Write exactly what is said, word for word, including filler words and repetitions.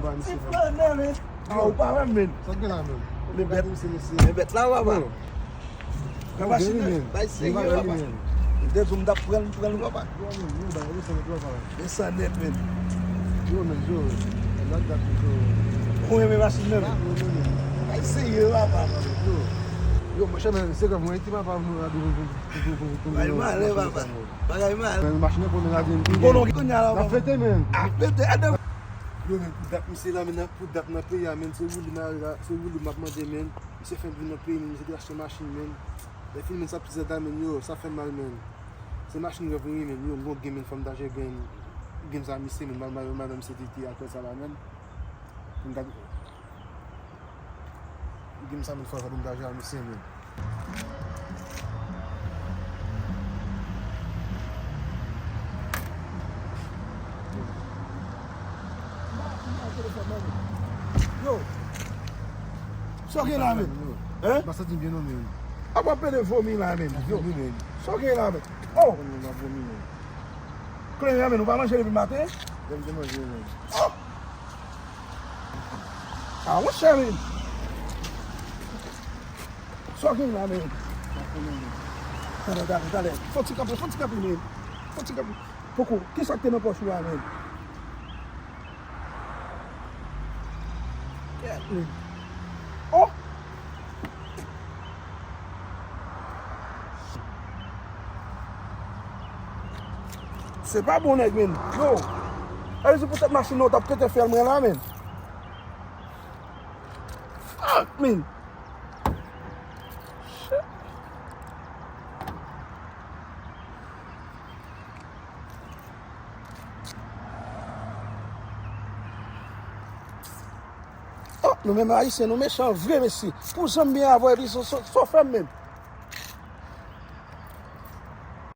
Ti flannè, men. Ah, ou pa wè, men. Sa gen la, men? Men bèt, men bèt la, papa. Nan machin nan, bay serye, papa. M te di w m t ap pran l, pran l, papa. Desann nèt, men. Yo, men, yo. Ou renmen machin nan, men? Bay serye, papa. Yo, monchè, men, se kòm mwen ki papa mwen la. Bay malè, papa. Bagay mal. Men machin nan konnen lage m. Konnen ki kounye a la, papa. N ap fete, men. Ap fete, adan. Yo, men, pou dat misye la, men, pou dat nan peyi a, men, se wouli m a, se wouli m ap mande, men. Misye fenk vin nan peyi, men, misye te achte machin, men. Lè fini, men, sa ti zèd la, men, yo, sa fè mal, men. Se machin rèv mwen, men, yo, m gon game, men, fò m ta jere game, game sa misye, men, mal, mal, mal, misye te, te atè sa la, men. Pou m ta Gim sa, men, fò, fò m ta jwe a misye, men. Yo. Sa w gen la, men? Hein? M pa santi m byen non, men. A w ap pede vomi la, men. Yo. Vomi, men. Sa w gen la, men? Oh! Konn m ap vomi, men. Kleren an, men, ou pa manje depi maten? Lè m te manje, men. Oh! Ah, monchè, men. Sa w gen la, men? Talè, talè, talè. Fò ti kanpe, fò ti kanpe, men. Fò ti kanpe. Poko, kisa k te nan pòch ou a, men? Kèt, men. Oh! Se pa bon nèg, men. Yo. E se poutèt machin nan w t ap kete fè l mwen la, men. Fuck, men. Shit. Oh, nou menm Ayisyen, nou mechan vre, mesye. Pou jan m byen avè w, epi sa w fè m menm.